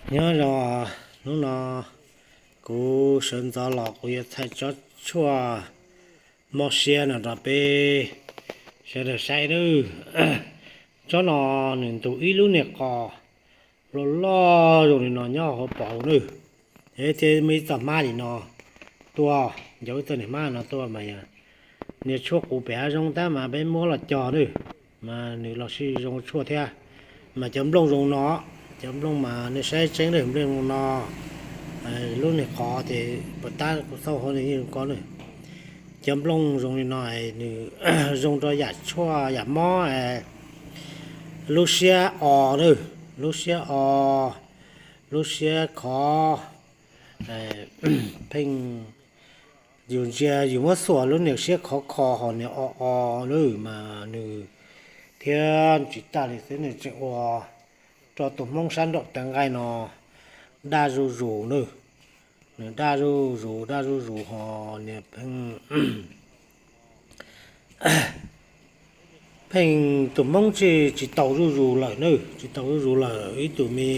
Nyob zoo, hnub no kuv sawv ntxov los kuv yuav thaij tsob tshuaj mob siab no rau peb sawv daws saib nawb. Tsob no nws ntug ib lub niag qos loj loj zoo li no nyob hauv paus nawb. Thiab muaj ib txoj hmab li no tuaj, ncav ib txoj niag hmab no tuaj mas yog niag tshuaj qus pem hav zoov tab mas peb muab los cog nawb, mas nws los sij zoo tshuaj thiab. Mas cov nplooj zoo no, cov nplooj mas nej saib tseeb nawb, nplooj zoo no, lub niag qos ces puas tab kuv xauj hauv nws yeej zoo ko nawb. Cov nplooj zoo li no nws zoo rau yam tshuaj yam mob lub siab o nawb, lub siab o, lub siab khov, pheej yus ntsia yus muab xuas lub niag siab khov kho ho niag o o nawb mas nws thiab tsis tas li xwb nws tseem ua rau tus Hmoob sab nraum tawv nqaij no daj zuj zus nawb. Nws daj zuj zus daj zuj zus ho niag pheej pheej tus Hmoob tsis, tsis taus zuj zus lawm nawb, tsis taus zuj zus lawm. Ib tug me,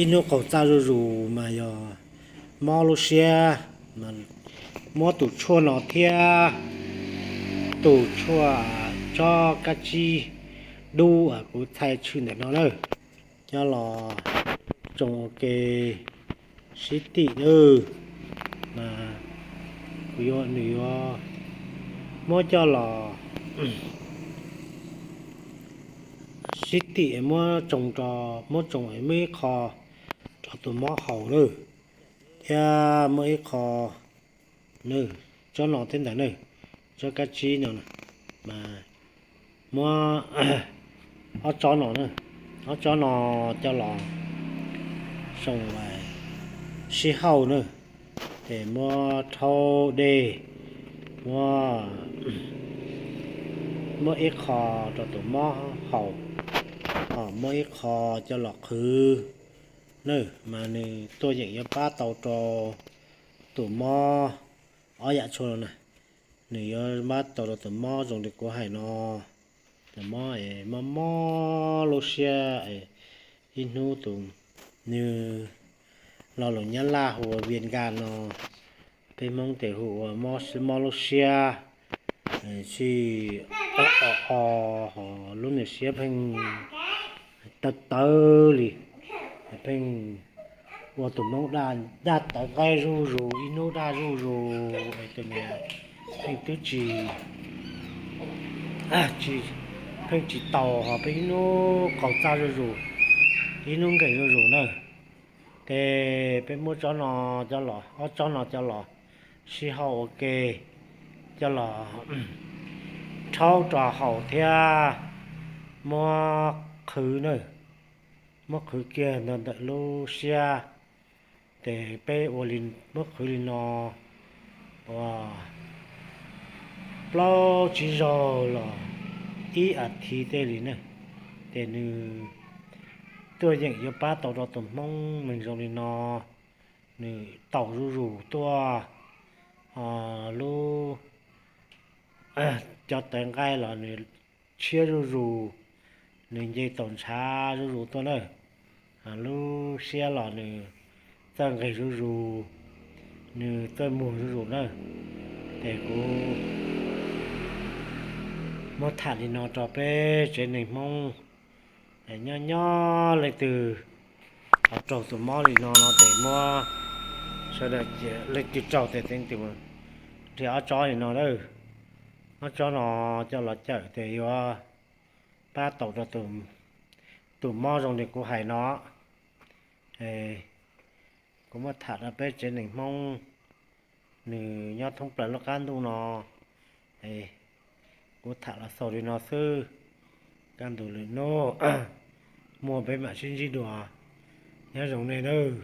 ib hnub qaug txaj zuj zus mas yog mob lub siab, muab tus tshuaj no thiab tus tshuaj tsob kab tsib dub kuv thaij tshwm ntawm no nawb, coj los tsoo ua ke sib tim nawb. Mas kuv yuav, nws yuav muab coj los sib tim muab tsoo rau, muab tsoo muaj ib qho rau tus mob haus nawb, thiab muaj ib qho nawb, tsob no thiab ntawd nawb, tsob kab tsib no, mas muab ob tsob no, ob tsob no coj los tsoo sib hauj nawb, ces muab rhaub dej, muab, muab ib qho rau tus mob haus, ho muab ib qho coj los qhwv nawb, mas nws tuaj yeem yuav pab tau rau tus mob, ob yam tshuaj no na, nws yuav pab tau rau tus mob zoo li kuv hais no, tus mob es mob mob lub siab, ib hnub tus, nws lo lus Nyab Laj hu ua viêm gan no, peb Hmoob tes hu ua mob lub siab, sij o o o, ho lub niag siab pheej tawv tawv li, pheej ua tus Hmoob daj tawv nqaij zuj zus, ib hnub daj zuj zus, tus niag pheej twb tsis, pheej tsis taus ho pheej ib hnub qaug txaj zuj zus, ib hnub nqes zuj zus nawb. Ces peb muab tsob no coj los, ob tsob no coj los sib hauj ua ke, coj los rhaub rau haus thiab muab qhwv nawb, muab qhwv kiag ntawm lub siab. Ces peb ua li, muab qhwv li no ua plaub tsib zaug los ib as thiv tej li ne, ces nws tuaj yeem yuav pab tau rau tus Hmoob neeg zoo li no. Nws taus zuj zus tuaj, lub, cov tawv nqaij los nws tshiab zuj zus, nws nce taus ntshav zuj zus tuaj na. Lub siab los nws txawj nqes zuj zus, nws txawj muag zuj zus na. Ces kuv muab tham li no rau peb tsev neeg Hmoob, nyob nyob leej twg ho raug tus mob li no no ces muab, sawv daws leej twg raug ces teev tus nrhiav ob tsob li no na. Ob tsob no coj los cawm ces yuav pab tau rau tus mob zoo li kuv hais no. Kuv muab tham rau peb tsev neeg Hmoob nws nyob thoob plaws lub qab ntuj no. Kuv tham los xaus li no xwb, kaj ntug lwm hnub muaj peb mam sib ntsib dua. Nyob zoo nej nawb.